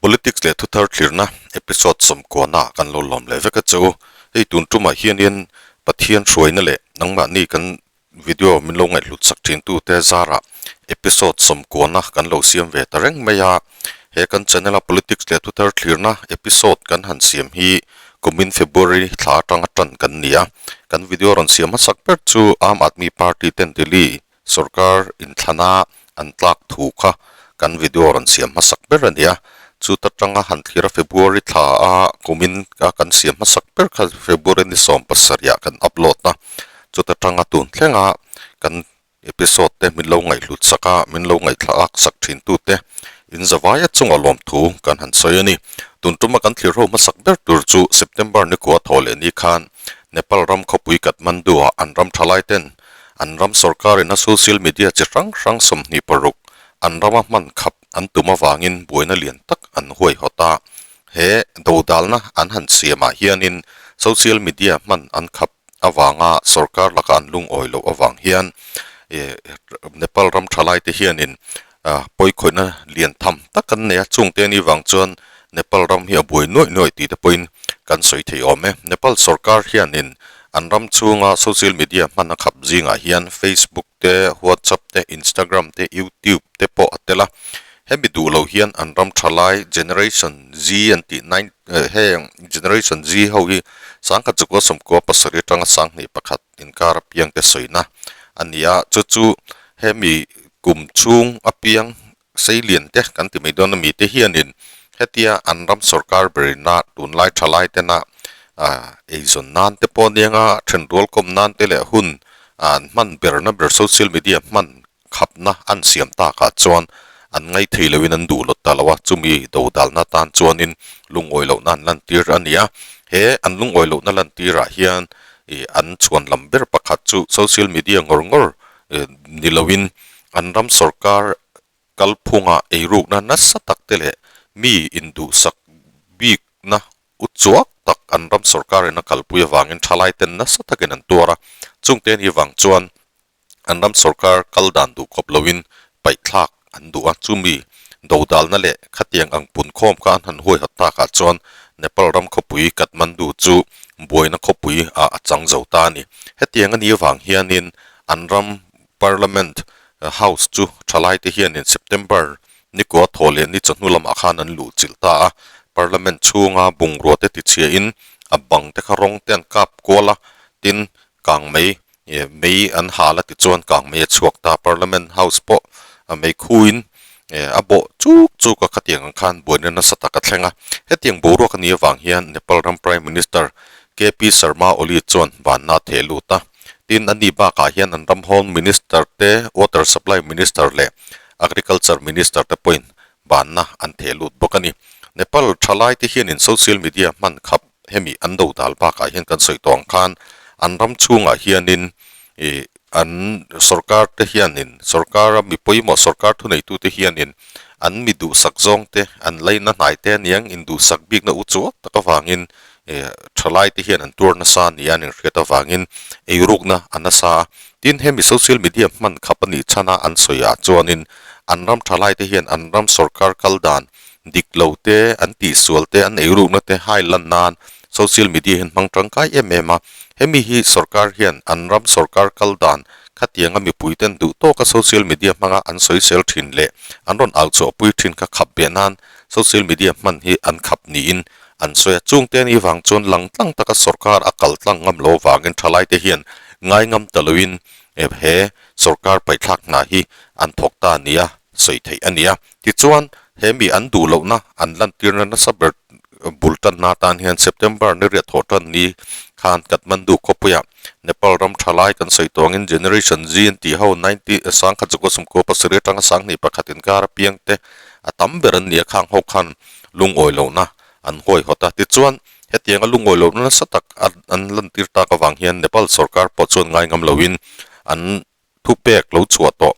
Politics leh thuthar thlirna episode sawmkuana kan lo lawm leh vek a che u. Hei tun tumah hianin Pathian hruaina leh nangmahni kan video min lo ngaihhlut sak thin tute zarah episode sawmkuana kan lo siam ve ta reng mai a. He kan channel a Politics leh thuthar thlirna episode kan han siam hi kumin February thla atanga tan kan ni a. Kan video rawn siam hmasak ber chu Aam Aadmi Party ten Delhi Sorkar inthlana an tlak thu kha kan video rawn siam hmasak ber a ni a, chuta tanga han thlir a February thla a kumin a kan siam hmasak ber kha February ni 17 ah kan upload a, chuta tanga tun thlenga kan episode te min lo ngaihhlut sak a, min lo ngaihthlak sak thin tute in zavaia chunga lawmthu kan han sawi a ni. Tun tuma kan thlir ho hmasak ber tur chu September ni kua thaw leh ni khan Nepal ram khawpui Kathmandu ah an ram thalai ten An ram sorkarin a social media chi hrang hrang 26 an rama hman khap an tum avangin buaina lian tak an huaihawt a. He dodalna an han siamah hianin social media hman an khap avanga sorkar laka an lungawi loh avang hian Nepal ram thalaite hianin pawikhawihna lian tham tak an nei a. Chungte anih vang chuan Nepal ram hi a buai nuaih nuaih tih te pawhin kan sawi thei awm e. Nepal sorkar hianin An ram chhunga social media hman a khap zingah hian Facebook te, WhatsApp te, Instagram te, YouTube te pawh a tel a. Hemi duh lo hian an ram tha lai Generation Z an tih nine heng Generation Z ho hi sangkhat chukua sawmkua pasarih atanga sanghnih pakhat inkar apiang te sawina a ni a. Chu chu hemi kum chhung apiang Seilian te kan ti mai dawn a mite hianin hetia an ram sorkar berina tunlai thalai tena eizawn nan te pawh anianga thenrual kawm nan te leh hun an hman berna ber social media hman khapna an siam takah chuan an ngaih thei loin an duh lawt ta lo a, chumi dodalna tan chuanin lungawi lohna an lantir a ni a, he an lungawi lohna lantirah hian an chhuan lam ber pakhat chu social media ngawr ngawr ni loin an ram sorkar kalphunga eirukna nasa tak te leh mi induhsak bikna u chuak tak an ram sorkarin a kalpui avangin thalai ten nasa takin an tuar a. Chungte ni vang chuan an ram sorkar kal dan duh khawp loin paihthlak an duh a. Chumi dodalna leh khatiang ang punkhawm kha an han huaihawt takah chuan Nepal ram khawpui Kathmandu chu buaina khawpui ah a chang zo ta a ni. Hetiang a ni avang hianin an ram Parliament House chu thalaite hianin September nikua thaw leh ni chawhnu lamah khan an luh chilh ta a. Parliament chhunga bungrua te tichhiahin a bang te kha rawng te an kap kual a, tin kang mei mei an hal a tichuan kang mei a chhuak ta. Parliament House pawh a mei khuin a bawh chuk chuk a, khatiang ang khan buaina nasa tak a thleng a. Hetiang boruak a nih avang hian Nepal ram Prime Minister KP Sharma Oli chuan banna a theh lut a. Tin, a ni bakah hian an ram Home Minister te, Water Supply Minister leh Agriculture Minister te pawhin banna an theh lut bawk a ni. Nepal thalaite hianin social media hman khap hemi an do dal bakah hian kan sawi tawh ang khan an ram chhungah hianin ih an sorkar te hianin sorkara mi pawimawh sorkar thuneitute hianin an mi duhsak zawng te an laina hnai te aniang induhsak bikna u chuak tak avangin Thalai te hian an tuar nasa a ni a, an inhriat avangin eirukna a nasa a. Tin, hemi social media hman khap a nih chhan a an sawi ah chuanin an ram thalai te hian an ram sorkar kal dan dik lo te, an tihsual te, an eirukna te hai lan nan social media hian hmang tangkai em em a. Hemi hi sorkar hian an ram sorkar kal dan khatianga mipui ten duh tawka social media hmanga an sawisel thin leh an rawn au chhuahpui thin kha khap beh nan social media hman hi an khap niin An sawi a, chungte ni vang chuan lang tlang taka sorkar a kal tlang ngam lo vangin thalaite hian ngai ngam ta loin he sorkar paihthlak hna hi an thawk ta nia sawi theih a ni a. Tichuan, he mi an duh lohna an lantirna nasa ber bul tanna atan hian September ni riat thawh tan ni khan Kathmandu khawpuiah Nepal ram thalai kan sawi tawngin Generation Z an tih ho ninety sangkhat zakua sawmkua pasarih atanga sanghnih pakhat inkar apiangte a tam ber an ni a, khang ho khan lungawi lohna an huaihawt a. Tichuan, hetianga lungawi lohna nasa tak an lantir tak avang hian Nepal sorkar pawh chuan ngai ngam loin an thupek lo chhuah tawh.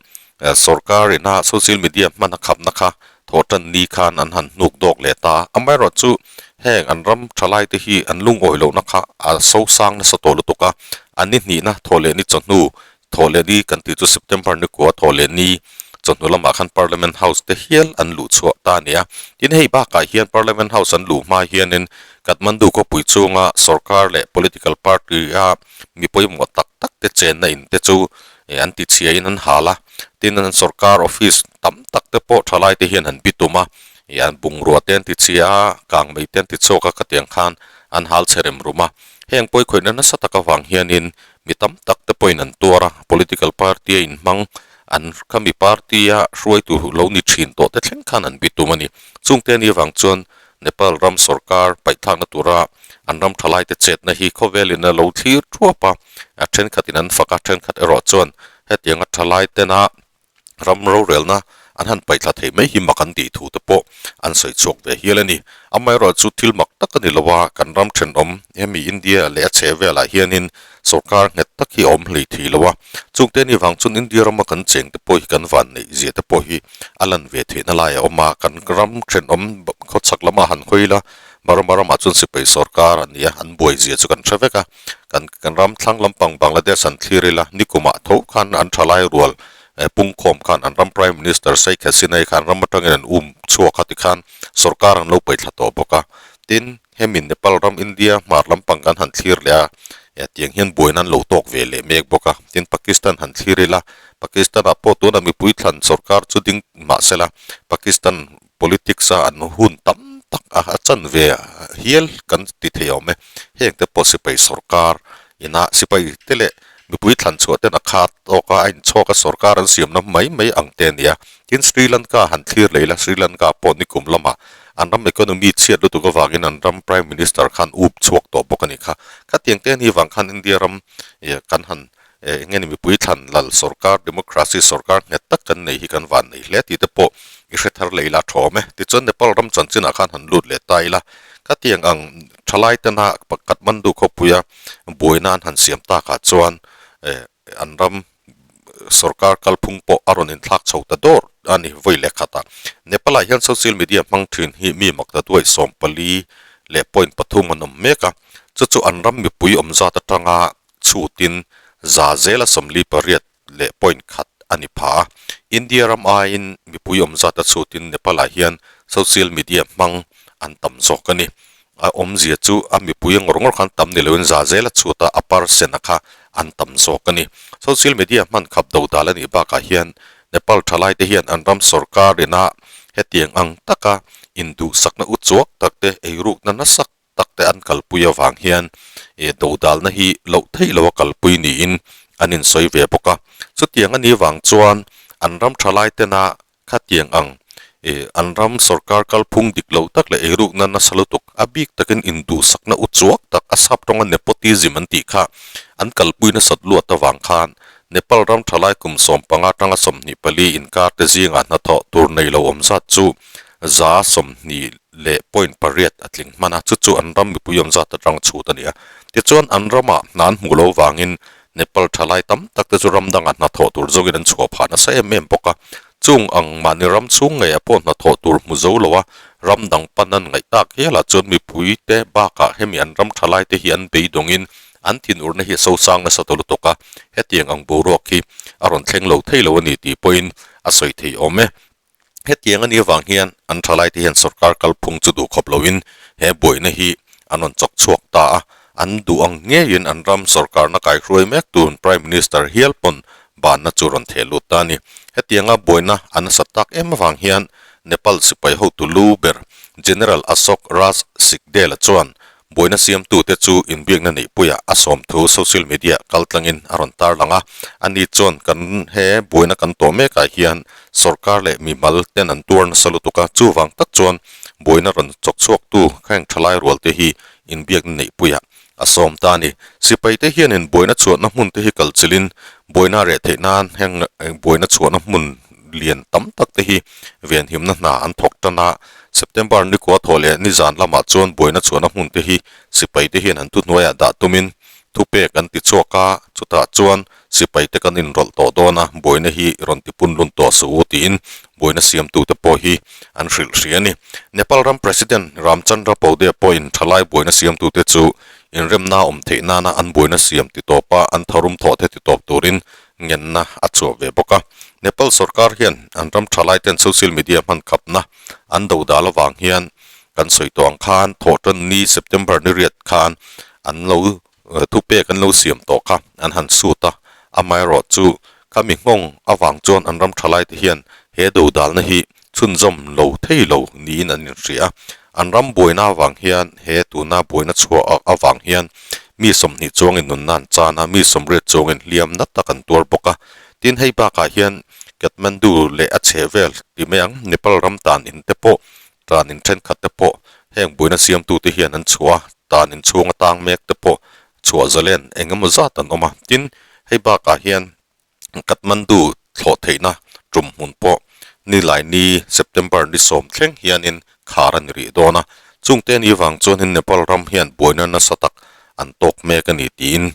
Sorkar ina social media hman a khapna kha thawhtan ni khan an han hnuk dawk leh ta a. Amaherawhchu, heng an ram thalaite hi an lungawi lohna kha a sosang nasa tawh lutuk a. An ni hnihna thawh leh ni chawhnu, thawh leh ni kan tih chu September ni kua thawh leh ni. Chawhnu lamah khan Parliament House te hial an luh chhuah ta a ni a. Tin, hei bakah hian Parliament House an luh hma hianin Kathmandu khawpui chunga sorkar leh political party a mi pawimawh tak tak te chenna in te chu an ti chhiain an hal a. Tin, an sorkar office tam tak te pawh thalai te hian an bitum a, an bungrua te an ti chhia a, kangmei te an ti chhuak a, khatiang khan an hal chhe rem rum a. Heng pawikhawihna nasa tak avang hianin mi tam tak te pawhin an tuar a, political party a inhmang an khami party a hruaitu lo ni thin tawh te thleng khan an bitum a ni. Chungte ni avang chuan Nepal ram sorkar paihthlakna tura an ram thalaite chetna hi khawvelin a lo thlir thuap a, a thenkhatin an fak a, thenkhat erawh chuan hetianga thalaitena ram rorelna an han paihthla thei mai hi mak an tih thu te pawh an sawi chhuak ve hial a ni. Amaherawh chu thil mak tak a ni lo a, kan ram thenawm hemi India leh a chhe velah hianin sorkar nghet tak hi a awm hlei thei lo a, chungte ni vang chuan India rama kan cheng te pawh hi kan van neih zia te pawh hi a lan ve theihna lai a awm a, kan ram thenawm khawchhak lamah han hawi ila Burma ramah chuan sipai sorkar a ni a, an buai zia chu kan hre vek a, kan kan ram thlang lampang Bangladesh an thlir ila nikumah tho khan an thalai rual pungkhawm khan an ram Prime Minister Sheikh Hasina-i khan ram atangin an um chhuak a tikhan sorkar an lo paihthla tawh bawk a, tin hemi Nepal ram India hmar lampang kan han thlir leh a tiang hian buaina an lo tawk ve leh mek bawk a, tin Pakistan han thlir ila Pakistan ah pawh tunah mipui thlan sorkar chu ding mahsela Pakistan politics a an hun tam tak a a chan ve hial kan ti thei awm e. Heng te pawh sipai sorkar ina sipai te leh mipui thlan chhuah ten a khat tawk a, a inchhawk a sorkar an siamna mai mai ang te a ni a. Tin Sri Lanka han thlir leh ila Sri Lanka pawh nikum lamah an ram economy chhiat lutuk avangin an ram Prime Minister khan up chhuak tawh bawk a ni kha. Khatiang te ni vang khan India ram kan han Eng nge ni mipui thlan lal sorkar, democracy sorkar nghet tak kan nei hi kan van nei hle tih te pawh i hre thar leh ila thawm e. Tichuan Nepal ram chanchinah khan han lut leh ta ila, khatiang ang thalai tena Kathmandu khawpuia buaina an han siam takah chuan an ram sorkar kalphung pawh a rawn inthlak chho ta dawr a ni vawi leh khatah. Nepal-ah hian social media hmang thin hi mi makta duai 14 leh point pathum an awm mek a, chu chu an ram mipui awm zat atanga chhutin za zela 48 leh point khat a ni pha a. India ram aiin mipui awm zat a chhutin Nepal-ah hian social media hmang an tam zawk a ni. A awmzia chu a mipui ngawr ngawr khan tam ni loin za zela chhuta a percent a kha an tam zawk a ni. Social media hman khap do dal a nih bakah hian Nepal thalaite hian an ram sorkar ina hetiang ang taka induhsakna uchuak takte eirukna nasa tak te an kalpui avang hian ih dodalna hi loh theih loh a kalpui niin an insawi ve bawk a. Chutiang a nih vang chuan an ram thalai tena khatiang ang ih an ram sorkar kalphung dik lo tak leh eirukna nasa lutuk a bik takin induhsakna uchuak tak a sap tawnga nepotism an tih kha an kalpui nasat luat avang khan Nepal ram thalai kum 15 tanga 24 inkar te zingah hnathawh tur nei lo awm zat chu 20 leh point pariat a tling hman a, chu chu an ram mipui awm zat atang chhut a ni a. Tichuan an ramah hna an hmuh loh vangin Nepal thalai tam tak te chu ram dangah hnathawh tur zawngin an chhuah phah nasa em em bawk a. Chung ang mahni ram chhung ngeiah pawh hnathawh tur hmu zo lo a, ram dang pan an ngaih tak hialah chuan mipui te bakah hemi an ram thalai te hi an beidawngin an thinurna hi a sosang nasa ta lutuk a, hetiang ang boruak hi a rawn thleng lo thei lo a ni tih pawhin a sawi thei awm e. Hetiang a nih avang hian an thalaite hian sorkar kalphung chu duh khawp loin he buaina hi an rawn chawk chhuak ta a, an duh ang ngeiin an ram sorkarna kaihruai mek tun Prime Minister hial pawn banna chu rawn theh lut ta a ni. Hetianga buaina a nasat tak em avang hian Nepal sipai hotu lu ber General Ashok Raj Sigdel-a chuan Buaina siamtute chu inbiakna neihpuiah a sawmthu social media kaltlangin a rawn tarlang a, ani chuan kan he buaina kan tawh mekah hian sorkar leh mimal ten an tuar nasa lutuk a, chuvang tak chuan buaina rawn chawk chhuaktu heng thalai rualte hi inbiakna neihpuiah a sawm ta a ni. Sipaite hianin buaina chhuahna hmun te hi kalchilhin buaina reh theih nan heng buaina chhuahna hmun lian tam tak te hi venhimna hna an thawk tan a, September nikua thawh leh nizan lamah chuan buaina chhuahna hmun te hi sipai te hian an thuhnuaiah dah tumin thupek an ti chhuak a, chutah chuan sipai te kan inrawlh tawh dawn a, buaina hi rawn ti pun lun tawh suh u tiin buaina siamtu te pawh hi an hrilh hria a ni. Nepal ram President Ramchandra Paudel pawhin thalai buaina siamtu te chu inremna awm theih nana an buaina siam titawpa an tharum thawh te titawp turin. ngenna a chhuah ve bawk a. Nepal sorkar hian an ram thalaiten social media hman khapna an do dal avang hian kan sawi tawh ang khan thawhtan ni September ni riat khan an lo thupek an lo siam tawh kha an han sut a, amaherawh chu khami nghawng avang chuan an ram thalaite hian he do dalna hi chhunzawm lo thei lo niin an inhria a. An ram buaina avang hian he tuna buaina chhuah avang hian mi 20 chuangin nunna an chan a, mi 80 chuangin hliam na tak an tuar bawk a. Tin, hei bakah hian Kathmandu leh a chhehvel ti mai ang Nepal ram tan in te pawh tan in thenkhat te pawh heng buaina siamtute hian an chhuah a, tan in chhunga tang mek te pawh chhuah zalen eng emaw zat an awm a. Tin, hei bakah hian Kathmandu thlawh theihna tum hmun pawh Nilaini, September ni 10 thleng hianin khar a ni rih dawn a. Chungte ni vang chuanin Nepal ram hian buaina nasa tak an tawk mek a ni tiin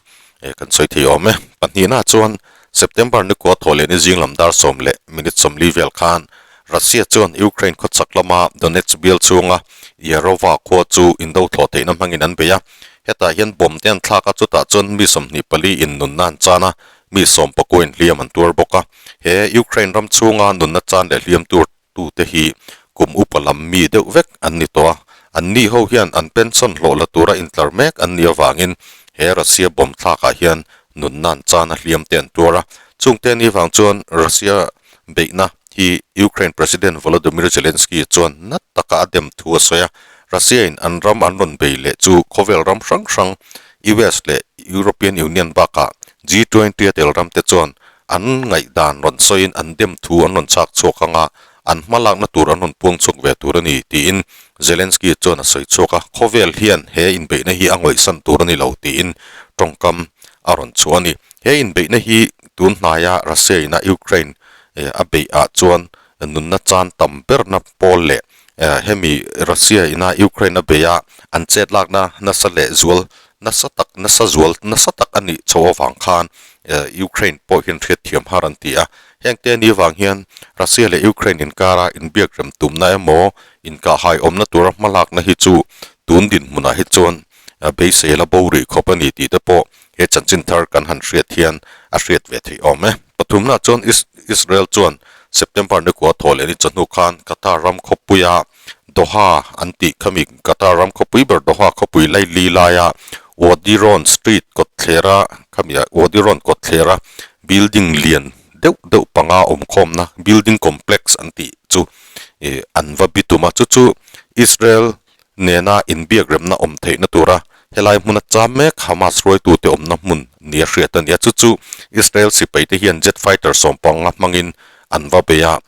kan sawi thei awm e. Pahnihna chuan September ni kua thaw leh ni zing lam dar 10 leh minute 40 vel khan Russia chuan Ukraine khawchhak lama Donetsk bial chhunga Yarova khua chu indo thlawh theihna hmangin an bei a. Hetah hian bomb te an thlak a, chutah chuan mi 24 in nunna an chan a, mi 19 in hliam an tuar bawk a. He Ukraine ram chhunga nunna chan leh hliam tur tute hi kum upa lam mi deuh vek an ni tawh a, an ni ho hian an pension hlawh la tura intlar mek an nih avangin he Russia bomb thlakah hian nunna an chan a hliam te an tuar a. Chungte ni vang chuan Russia beihna hi Ukraine President Volodymyr Zelensky chuan na taka a dem thu a sawi a, Russia in an ram an rawn bei leh chu khawvel ram hrang hrang US leh European Union bakah G20 a tel ram te chuan an ngaihdan rawn sawiin an dem thu an rawn chhak chhuak ang a, an hmalakna tur an rawn puang chhuak ve tur a ni, tiin Zelensky chuan a sawi chhuak a, khawvel hian he inbeihna hi a ngawihsan tur a ni lo, tiin tawngkam a rawn chhuah a ni. He inbeihna hi tun hnaia Russia ina Ukraine a beih ah chuan nunna chan tam berna pawl leh hemi Russia ina Ukraine a beih a an chet lakna nasa leh zual nasa tak nasa zual nasa tak a nih chho avang khan Ukraine pawh hian hriatthiam har an ti a. Heng te ni avang hian Russia leh Ukraine inkara inbiak rem tumna emaw inkahhai awmna tura hmalakna hi chu tun dinhmunah hi chuan beisei la bo rih khawp a ni tih te pawh he chanchin thar kan han hriat hian a hriat ve theih awm e. Pathumna chuan Israel chuan September ni kua thaw leh ni chawhnu khan Qatar ram khawpuia Doha an tih khami Qatar ram khawpui ber Doha khawpui laili laia Wadiron Street kawtthlera khami Wadiron kawtthlera building lian deuh deuh panga awmkhawmna building complex an tih chu an va bitum a, chu chu Israel nena inbiak remna awm theihna tura helai hmuna cham mek Hamas hruaitute awmna hmun nia hriat a ni a, chu chu Israel sipaite hian jet fighter 15 hmangin an va bei a,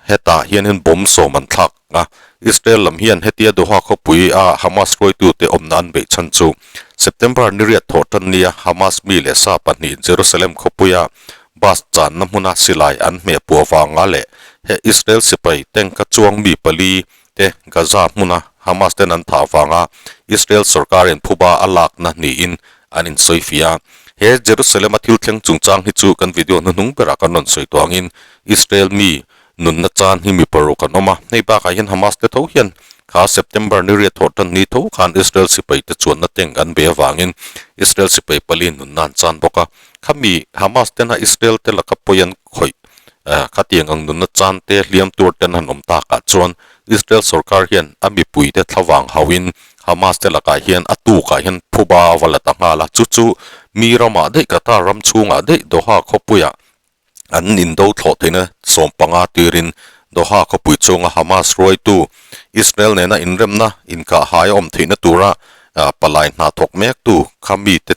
hetah hianin bomb 10 an thlak a, Israel lam hian hetia Doha khawpui a Hamas hruaitute awmna an beih chhan chu September ni riat thawh tan nia Hamas mi leh sa pahnih Jerusalem khawpuia bus channa hmuna silai an hmeh puah vanga leh he Israel sipai tank a chuang mi pali te Gaza hmuna Hamas ten an thah vanga Israel sorkarin phuba a lakna niin an insawifiah a. He Jerusalem a thil thleng chungchang hi chu kan video hnuhnung berah kan rawn sawi tawh angin Israel mi nunna chan hi mi paruk an awm a. Hei bakah hian Hamas te tho hian kha September ni riat thawh tan ni tho khan Israel sipai te chuanna tank an bei avangin Israel sipai pali nunna an chan bawk a. Khami Hamas tena Israel te laka pawi an khawih Khatiang ang nunna chan te hliam tur ten han awm takah chuan Israel sorkar hian a mipui te thlavang hauhin Hamas te lakah hian a tukah hian phuba a va la ta nghal a, chu chu mi ramah daih Qatar ram chhungah daih Doha khawpuiah an indo thlawh theihna 15 tirin Doha khawpui chhunga Hamas hruaitu Israel nena inremna inkahhai a awm theihna tura palai hna thawk mektu kha mite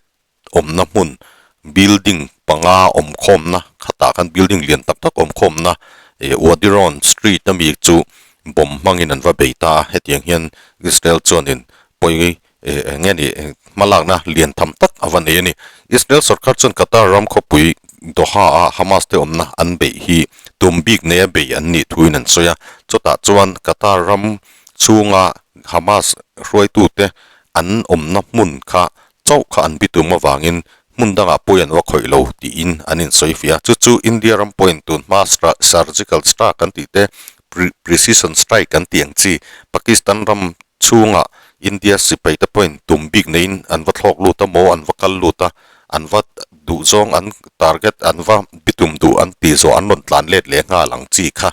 awmna hmun building panga awm khawmna khatah khan building lian tak tak awm khawmna ih Wadiron street ami chu bomb hmangin an va bei ta a hetiang hian Israel chuanin pawi ih eng nge ni hmalakna lian tham tak a va nei a ni. Israel sorkar chuan Qatar ram khawpui Doha a Hamas te awmna an beih hi tum bik neia bei an nih thuin an sawi a, chutah chuan Qatar ram chhunga Hamas hruaitute an awmna hmun kha chauh kha an bitum avangin hmun dangah pawi an va khawih lo tiin an insawi fiah a. Chu chu India ram pawhin tun hma surgical strike an tih te, precision strike an tih ang chi Pakistan ram chhungah India sipai te pawhin tum bik neiin an va thlawk lut a maw, an va kal lut a, an va. duhzawng an target an va bitum duh an tih zawh an rawn tlan let leh nghal ang chi kha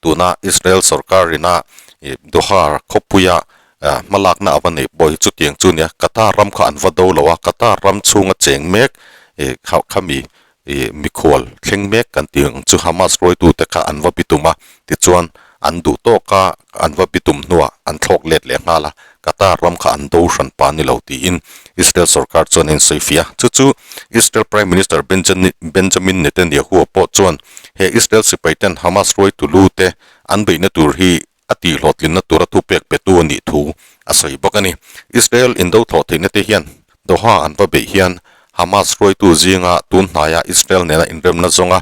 tuna Israel sorkar ina ih Doha khawpuia ah hmalakna a va neih pawh hi chutiang chu nia Qatar ram kha an va do lo a Qatar ram chhunga cheng mek ih kha khami ih mikhual thleng mek kan tih ang chu Hamas hruaitute kha an va bitum a tichuan an duh tawk a an va bitum hnuah an thlawk let leh nghal a Qatar ram kha an do hran pa ni lo tiin Israel sorkar chuan a insawifiah a chu chu Israel Prime Minister Benjamin Netanyahu pawh chuan he Israel sipai ten Hamas hruaitu lu te an beihna tur hi a tihhlawhtlinna tura thupek petu a nih thu a sawi bawk a ni. Israel indo thlawh theihna te hian Doha an va beih hian Hamas hruaitu zinga tun hnaia Israel nena inremna zawnga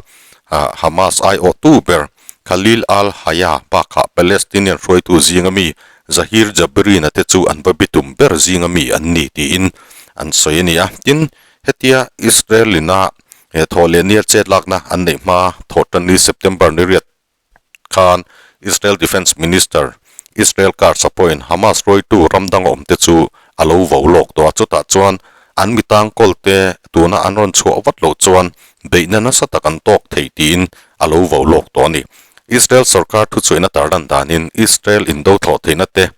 Hamas aiawhtu ber Khalil al-Hayya bakah Palestinian hruaitu zinga mi Zahir Jabrina te chu an va bitum ber zinga mi an ni tiin an sawi a ni a. Tin, hetia Israel ina thawh leh nia chet lakna an neih hma thawhtanni September ni riat khan Israel Defence Minister Israel Katz-a pawhin Hamas hruaitu ram dang awmte chu a lo vo lawk tawh a, chutah chuan an mi tangkawlte tuna an rawn chhuah vat loh chuan beihna nasa tak an tawk thei tiin a lo vo lawk tawh a ni. Israel sorkar thuchhuihna tarlan danin Israel indo thlawh theihna te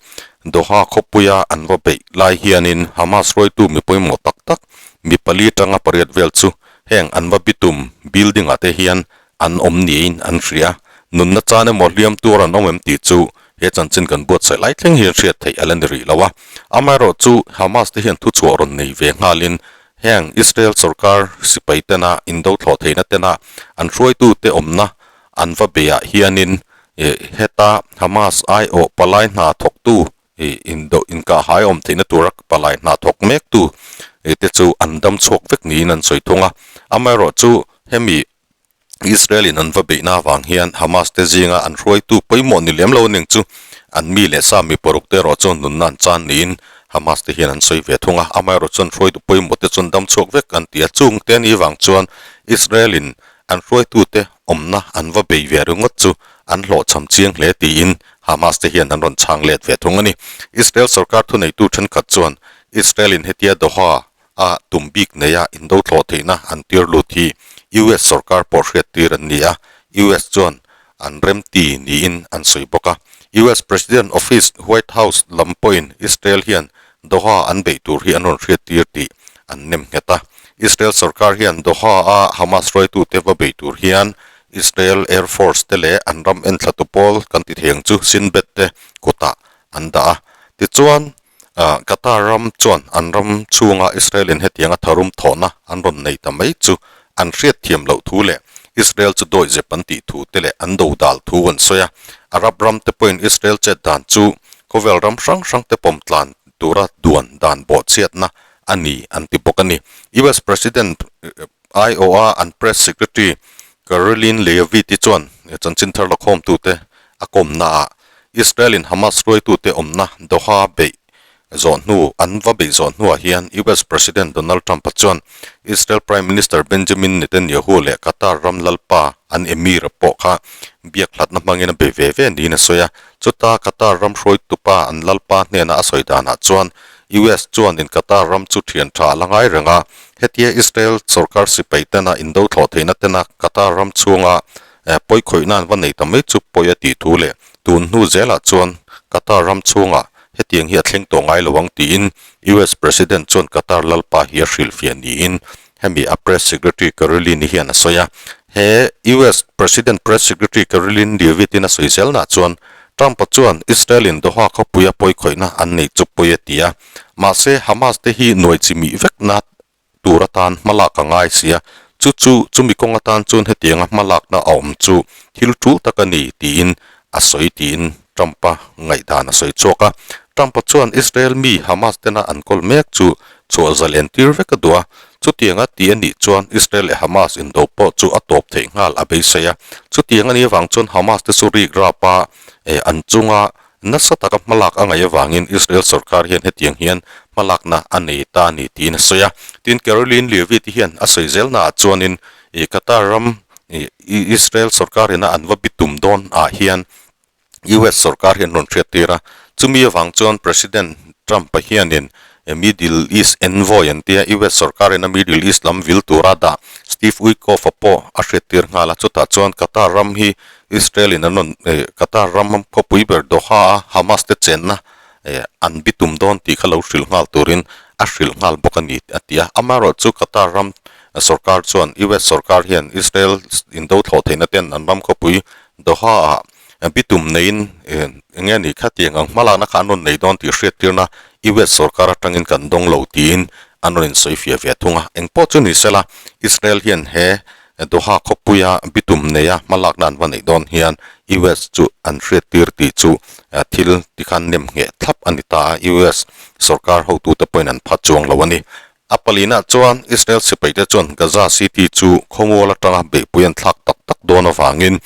Doha khawpuia an va beih lai hianin Hamas hruaitu mi pawimawh tak tak mi pali tanga pariat vel chu heng an va bitum building-ah te hian An awm niin an hria. Nunna chan emaw hliam tur an awm em tih chu he chanchin kan buatsaih lai thleng hian hriat theih a la ni rih lo a. Amaherawhchu Hamas te hian thuchhuah rawn nei ve nghalin heng Israel sorkar sipai tena indo thlawh theihna tena an hruaitute awmna an va beiah hianin heta Hamas aiawh palai hna thawktu indo inkahhai awm theihna tura palai hna thawk mektu te chu an dam chhuak vek niin an sawi thung a. Amaherawhchu hemi Israel in an va beihna avang hian Hamas te zinga an hruaitu pawimawh ni lem lo a ning chu an mi leh sa mi paruk te erawh chuan nunna an chan niin Hamas te hian an sawi ve thung a. Amaherawh chuan hruaitu pawimawh te chuan dam chhuak vek an ti a, chung te ni vang chuan Israel in an hruaitu te awmna an va bei ve ringawt chu an hlawhchham chiang hle tiin Hamas te hian an rawn chhang let ve thung a ni. Israel sorkar thuneitu thenkhat chuan Israel in hetia Doha a tum bik neia indo thlawh theihna an tir lut hi US sorkar pawh hriattir an ni a, US chuan an remti niin an sawi bawk a. US President Office, White House lam pawhin Israel hian Doha an beih tur hi an rawn hriattir tih an nem nghet a. Israel sorkar hian Doha-a Hamas hruaitute va beih tur hian Israel Air Force te leh an ram enthlatu pawl kan ti thei ang chu Shin Bet te kutah an dah a. Tichuan, Qatar ram chuan an ram chhunga Israel in hetianga tharum thawhna an rawn nei ta mai chu an hriatthiam loh thu leh Israel chu dawihzep an tih thu te leh an do dal thu an sawi a. Arab ram te pawhin Israel chet dan chu khawvel ram hrang hrang te pawm tlan tura duan dan bawhchhiatna a ni an ti bawk a ni. US President aiawha an Press Secretary Karoline Leavitt-i chuan chanchin thar lakhawmtute a kawmnaah Israel-in Hamas hruaitute awmna Doha beih zawh hnu an va beih zawh hnuah hian US President Donald Trump-a chuan Israel Prime Minister Benjamin Netanyahu leh Qatar ram lalpa an Emir-a pawh kha biak hlatna hmangin a be ve ve niin a sawi a. Chuta Qatar ram hruaitupa an lalpa hnena a sawi danah chuan US chuan in Qatar ram chu thian tha a la ngai reng a, hetia Israel sorkar sipai tena indo thlawh theihna tena Qatar ram chhunga Pawi khawihna an va nei ta mai chu pawi a tih thu leh tun hnu zelah chuan Qatar ram chhungah hetiang hi a thleng tawh ngai lo ang tiin US President chuan Qatar lalpa hi a hrilhfiah niin hemi a Press Secretary Karoline hian a sawi a. He US President Press Secretary Karoline Leavitt-in a sawi zelnah chuan Trump-a chuan Israel-in Doha khawpuia pawi khawihna an nei chu pawi a ti a, mahse Hamas te hi nuai chimih vekna tur atan hmalak a ngai si a, chu chu chumi kawng atan chuan hetianga hmalakna a awm chu thil tul tak a ni tiin a sawi tiin Trump-a ngaihdan a sawi chhuak a. Trump-a chuan Israel mi Hamas tena an kawl mek chu chhuah zalen tir vek a duh a, chutianga ti a nih chuan Israel leh Hamas indo pawh chu a tawp theih nghal a beisei a, chutiang a nih avang chuan Hamas te chu rik rap a an chunga Nasa taka hmalak a ngaih avangin Israel sorkar hian hetiang hian hmalakna a nei ta a ni tiin a sawi a. Tin, Karoline Leavitt hian a sawi zelnaah chuanin Qatar ram Israel sorkarina an va bitum dawn ah hian US sorkar hian rawn hriattir a. Chumi avang chuan President Trump-a hianin Middle East envoy an tia US sorkarin a Middle East lam vil tura dah Steve Witkoff-a pawh a hriattir nghal a, chutah chuan Qatar ram hi Israel in an rawn Qatar ram khawpui ber Doha a Hamas te chenna an bitum dawn tih kha lo hrilh nghal turin a hrilh nghal bawk a ni a ti a. Amaherawhchu Qatar ram sorkar chuan US sorkar hian Israel indo thlawh theihna ten an ram khawpui Doha ah bitum neiin eng nge ni khatiang ang hmalakna kha an rawn nei dawn tih hriattirna US sorkar atangin kan dawng lo tiin an rawn insawifiah ve thung a. Engpawh chu ni sela Israel hian he Doha khawpuia bitum neia hmalakna an va neih dawn hian US chu an hriattir tih chu thil tikhan nem ngheh thlap a ni ta a, US sorkar hotute pawhin an phat chuang lo a ni. A palinah chuan Israel sipaite chuan Gaza City chu khawmual atanga beihpui an thlak tak tak dawn avangin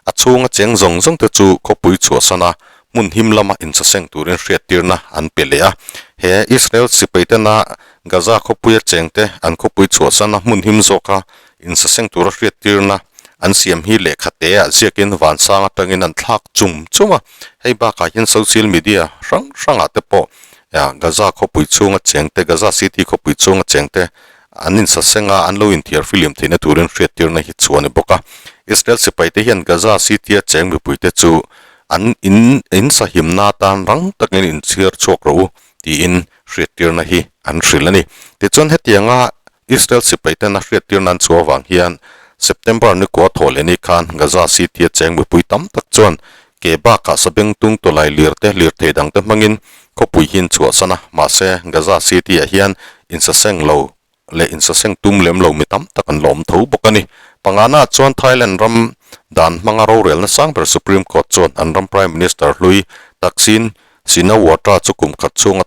a chhunga cheng zawng zawngte chu khawpui chhuahsana hmun him lama insaseng turin hriattirna an pe leh a. He Israel sipaitena Gaza khawpuia chengte an khawpui chhuahsana hmun him zawka insaseng tura hriattirna an siam hi lehkha te ah ziakin vansang atangin an thlak chum chum a. Hei bakah hian social media hrang hrangah te pawh Gaza khawpui chhunga chengte, Gaza City khawpui chhunga chengte an insaseng a, an lo inthiar fihlim theihna turin hriattirna hi chu a ni bawk a. Israel sipaite hian Gaza City-a cheng mipuite chu an in insahimna atan rang takin inchhiar chhuak rawh u tiin hriattirna hi an hrilh a ni. Tichuan hetianga Israel sipaiten a hriattir nan chu avang hian September ni kua thawh leh ni khan Gaza City-a cheng mipui tam tak chuan ke bakah sabengtung tawlai lir te lirthei dang te hmangin khawpui hi an chhuahsan a, mahse Gaza City-ah hian insaseng lo leh insaseng tum lem lo mi tam tak an la awm tho bawk a ni. Pangana chuan Thailand ram dan hmanga rorelna sang ber Supreme Court chuan an ram Prime Minister hlui Thaksin Shinawatra chu kum khat chhunga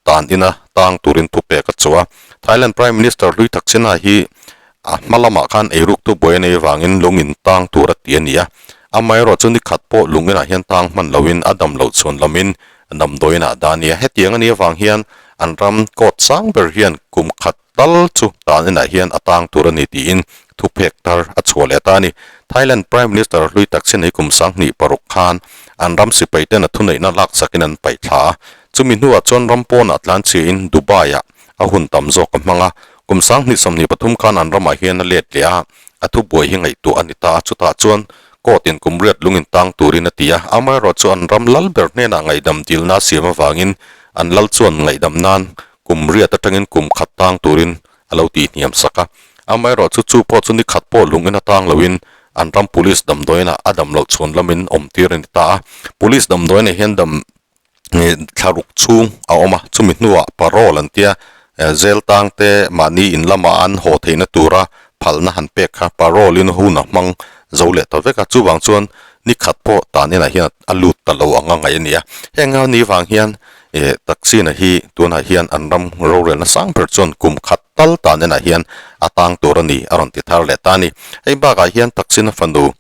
tan ina tang turin thu pek a chu a. Thailand Prime Minister hlui Thaksin-a hi a hma lamah khan eiruk tu buai a nei avangin lung in tang tur a ti a ni a. Amaherawh chu ni khat pawh lung inah hian tang hman loin a dam loh chhuan lamin damdawi inah dah a ni a. Hetiang a nih avang hian an ram court sang ber hian kum khat tal chu tan inah hian a tang tur a ni tiin thuphek thar a chhuah leh ta a ni. Thailand Prime Minister hlui Thaksin hi kum 2006 khan an ram sipai ten a thuneihna laksakin an paih thla a. Chumi hnuah chuan ram pawnah tlanchhiain Dubai-ah a hun tam zawk a hmang a. Kum 2023 khan an ramah hian a let leh a, a thubuai hi ngaihtuah a ni ta a. Chutah chuan court-in kum riat lungin tang turin a ti a. Amaherawhchu chu an ram lal ber hnenah ngaihdam dilna a siam avangin an lal chuan ngaihdam nan kum riat atangin kum khat tang turin a lo tihhniam sak a. Amaherawhchu chu pawh chu ni khat pawh lungin a tang loin an ram police damdawiinah a dam loh chhuan lamin awmtir a ni ta a. Police damdawiinah hian dam thlaruk chhung a awm a, chumi hnuah parole an tia zel tang te mahni in lama an haw theihna tura phalna han pek kha parole in hun a hmang zo leh ta vek a, chuvang chuan ni khat pawh tan inah hian a lut ta lo ang a ngaih a ni a, heng a ni vang hian eh taxi na hi tunah hian an ram rorelna sang ber chuan kum khat tal tan inah hian a tang tur a ni a rawn ti thar leh ta a ni, hei bakah hian taxi na fanu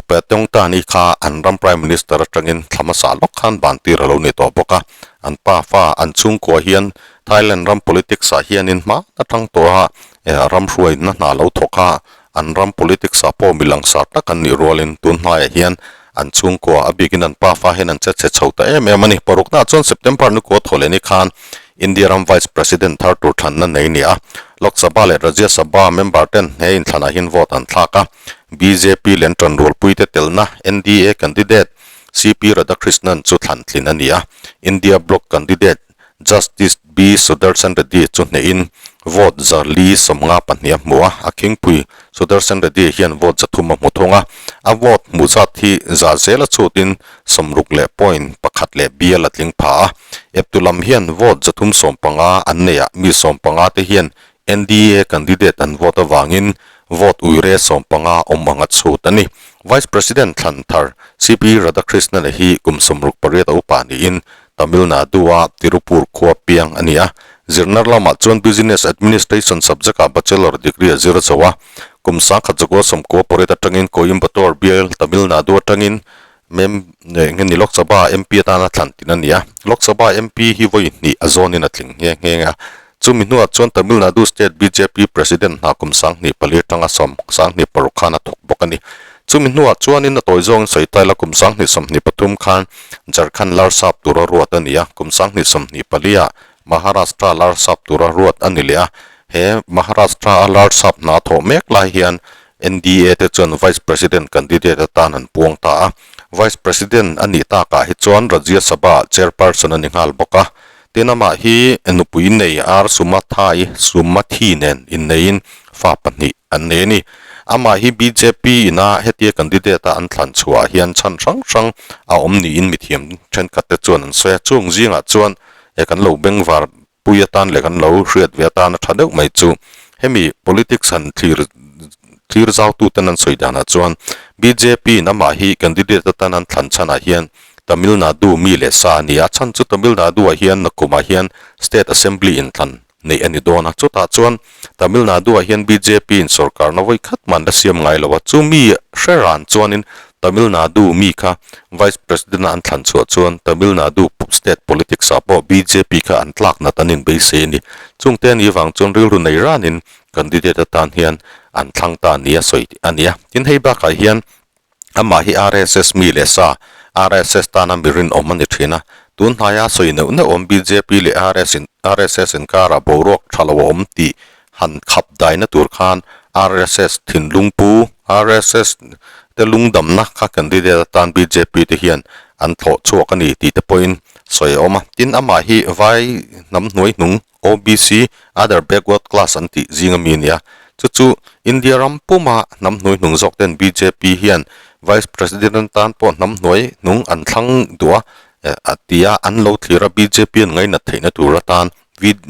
Paetongtarn-i kha an ram Prime Minister atangin thla hmasa lawk khan ban tir a lo ni tawh bawk a. An pa fa an chhungkua hian Thailand ram politics ah hianin hma atang tawha ram hruaina hna lo thawk a, an ram politics ah pawh mi langsar tak an nih rualin tun hnaiah hian an chhungkua a bikin an pa fa hian an che chhe chho ta em em a ni. Paruknaah chuan September ni kua thaw leh ni khan India ram Vice President thar tur thlanna nei a ni a, Lok Sabha leh Rajya Sabha member ten he inthlanah hian vote an thlak a. Bjp leh an tanrualpuite telna NDA candidate CP Radhakrishnan chu thlan tlin a ni a, India Bloc candidate Justice B Sudarshan Reddy chu hnehin vote 452 a hmu a, a khingpui Sudarshan Reddy hian vote 300 a hmu thung a, a vote hmuh zat hi za zela chhutin sawmruk leh point pakhat leh bial a tling pha a, eptu lam hian vote 315 an nei a, mi 15 te hian NDA candidate an vote avangin vote uire 15 awm ang a chhut a ni. Vice President thlan thar CP Radhakrishnan hi kum 68 a upa niin Tamil Nadu-a Tirupur khua piang a ni a. Zirna lamah chuan Business Administration subject-ah Bachelor degree a zir zo a. Kum 1998 atangin Coimbatore bial Tamil Nadu atangin mem nge ni Lok Sabha MP atana thlan tin a ni a. Lok Sabha MP hi vawi hnih a zawnin a tling nghe nghe a. Chumi hnuah chuan Tamil Nadu State bjp President hna kum 2004 tanga 2026 khan a thawk bawk a ni. Chumi hnuah chuanin a tawi zawngin sawi taila kum 2023 khan Jharkhand Larsap tura ruat a ni a, kum 2024 ah. Maharashtra Larsap tura ruat a ni leh a. He Maharashtra a Larsap hna thawh mek lai hian NDA te chuan Vice President candidate atan an puang ta a. Vice President a nih takah hi chuan Rajya Sabha ah Chairperson a ni nghal bawk a. Tin amah hi nupui nei R Sumathai Sumathi nen inneiin fa pahnih an nei a ni. Amah hi bjp ina hetia candidate a an thlan chhuah hian chhan hrang hrang a awm niin mithiam thenkhat te chuan an sawi a. Chung zingah chuan he kan lo bengvar pui atan leh kan lo hriat ve atan a tha deuh mai chu hemi politics han thlir thlir zautu ten an sawi danah chuan bjp in amah hi candidate atan an thlan chhanah hian Tamil Nadu mi leh sa a ni a, chhan chu Tamil Nadu ah hian nakumah hian State Assembly inthlan neih a ni dawn a, chutah chuan Tamil Nadu ah hian bjp in sorkarna vawi khat man la siam ngai lo a, chu mi hre ran chuanin Tamil Nadu mi kha Vice President a an thlan chhuah chuan Tamil Nadu State Politics ah pawh bjp kha an tlak nat an inbeisei a ni. Chungte a nih vang chuan rilru nei ranin candidate atan hian an thlang ta ni a sawi a ni a, tin hei bakah hian Amah hi RSS mi leh sa, RSS tana mi rinawm a ni thin a. Tun hnaia sawi neuh neuh awm bjp leh RS in RSS inkarah boruak tha lo a awm tih han khap daina tur khan RSS thinlung pu, RSS te lungdamna kha candidate atan bjp te hian an thlawh chhuak a ni tih te pawhin sawi a awm a. Tin, amah hi vai hnam hnuai hnung OBC, Other Backward Class an tih zing ami a ni a. Chu chu India ram puma hnam hnuai hnung zawk ten bjp hian Vice President atan pawh hnam hnuai hnung an thlang duh a, a ti a, an lo thlir a, bjp an ngainat theihna tur atan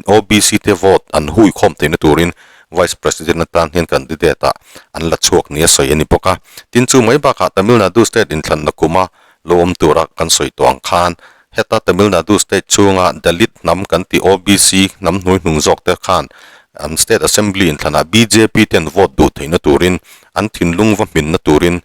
OBC te vote an hui khawm theihna turin Vice President atan hian candidate ah an la chhuak nia sawi a ni bawk a. Tin chu mai bakah Tamil Nadu state inthlanna kuma lo awm tura kan sawi tawh ang khan Heta Tamil Nadu state chhunga Dalit hnam kan tih OBC hnam hnuaihnung zawk te khan an state assembly inthlanah bjp ten vote duh theihna turin an thinlung va hminna turin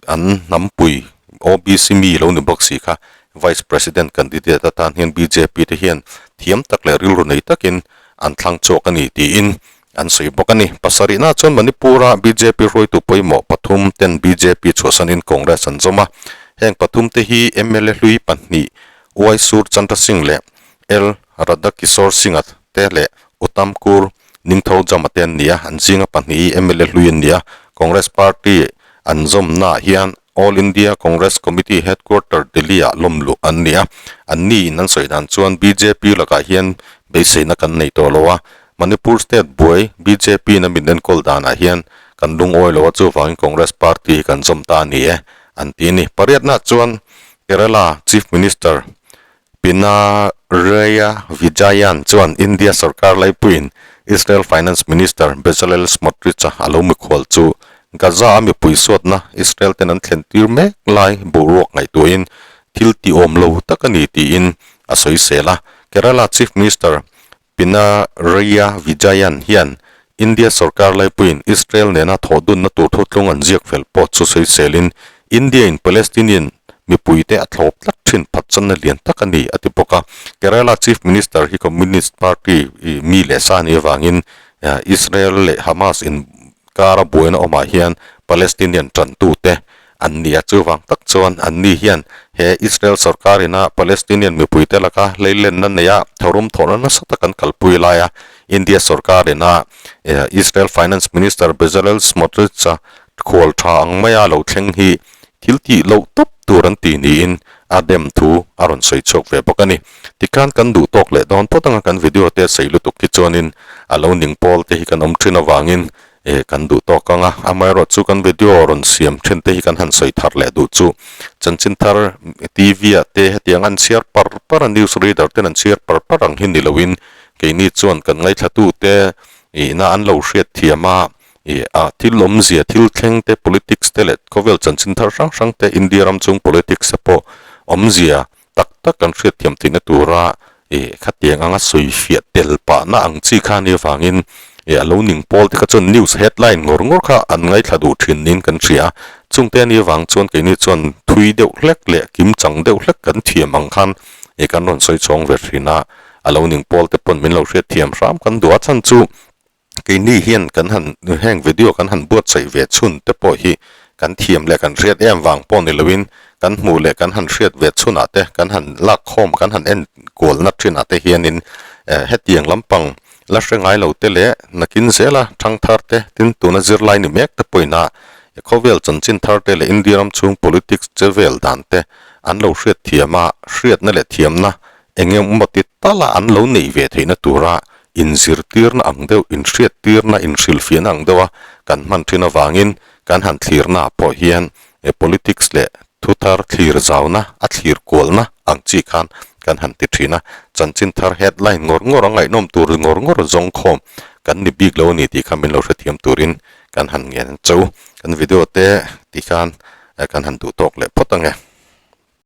an hnampui OBC mi lo ni bawk si kha Vice President candidate atan hian bjp te hian thiam tak leh rilru nei takin an thlang chhuak a ni tiin an sawi bawk a ni. Pasarihna chuan Manipur-a bjp hruaitu pawimawh pathum ten bjp chhuahsanin Congress an zawm a. Heng pathum te hi mla hlui pahnih Uaisur Chandra Singh leh L Radhakishore Singh-a te leh Uttamkur Ningthoujam-a te an ni a, an zinga pahnih hi mla hlui an ni a. Congress party an zawmnaah hian All India Congress Committee Headquarter Delhi-ah lawm luh an ni a. Anni in an sawi dan chuan bjp lakah hian beiseina kan nei tawh lo a, Manipur State buai bjp in a min enkawl danah hian kan lungawi lo a, chuvangin Congress Party hi kan zawm ta a ni e, an ti a ni. Pariatna chuan Kerala Chief Minister Pinarayi Vijayan chuan India sorkar laipuiin Israel Finance Minister Bezalel Smotrich-a a lo mikhual chu Gaza-a mipui suatna Israel ten an thlen tir mek lai boruak ngaihtuahin thil tiawm lo tak a ni tiin a sawisel a. Kerala Chief Minister Pinarayi Vijayan hian India sorkar laipuiin Israel nena thawhdunna tur thutlung an ziak fel pawh chu sawiselin India-in Palestinian mipuite a thlawp tlat thin phatsanna lian tak a ni a ti bawk a. Kerala Chief Minister hi Communist Party mi leh sa anih avangin Israel leh Hamas inkara buaina awmah hian Palestinian tantute an ni a, chuvang tak chuan anni hian he Israel sorkar ina Palestinian mipuite laka hleilenna neia tharum thawhna nasa tak an kalpui lai a, India sorkar ina Israel Finance Minister Bezalel Smotrich-a khual tha ang maia lo thleng hi thil tih loh tawp tur an ti niin a dem thu a rawn sawi chhuak ve bawk a ni. Tikhan kan duh tawk leh dawn phawt anga kan video te sei lutuk hi chuanin a lo ning pawl te hi kan awm thin avangin Eh, kan duh tawk ang a, amaherawh chu kan video rawn siam then te hi kan han sawi thar leh duh chu. Chanchin thar TV ah te hetiang an chhiar par par a, news reader ten an chhiar par par ang hi ni loin keini chuan kan ngaithlatu te ina an lo hriat thiam a, ih a thil awmzia thil thleng te politics te leh khawvel chanchin thar hrang hrang te India ram chung politics te pawh awmzia tak tak kan hriat thiam theihna tura ih khatiang anga sawi fiah tel pahna ang chi kha nia vangin ih a lo ning pawl te kha chuan news headline ngawr ngawr kha an ngaithla duh thin niin kan hria a, chungte ania vang chuan keini chuan thui deuh hlek leh kim chang deuh hlek kan thiam ang khan ih kan rawn sawi chhawng ve thin a, a lo ning pawl te pawn min lo hriat thiam hram kan duh a chhan chu. Keini hian kan han heng video kan han buatsaih ve chhun te pawh hi kan thiam leh kan hriat em vang pawh ni loin kan hmuh leh kan han hriat ve chhunah te kan han lak khawm kan han en kualna thinah te hianin Hetiang lampang la hre ngai lo te leh nakin zela thangthar te, tin tuna zirlai ni mek te pawhin a khawvel chanchin thar te leh India ram chhung politics che vel dan te an lo hriat thiam a, hriatna leh thiamna eng emaw ti tala an lo neih ve theihna tura inzirtirna ang deuh, inhriattirna, inhrilhfiahna ang deuha kan hman thin avangin kan han thlirnaah pawh hian politics leh thu thar thlir zauna, a thlir kualna ang chi khan kan han ti thin a. Chanchin thar headline ngawr ngawr a ngaihnawm tur ngawr ngawr zawng khawm kan ni bik lo a ni tih kha min lo hrethiam turin kan han ngen chauh. Kan video te ti khan kan han duh tawk leh phawt ang e.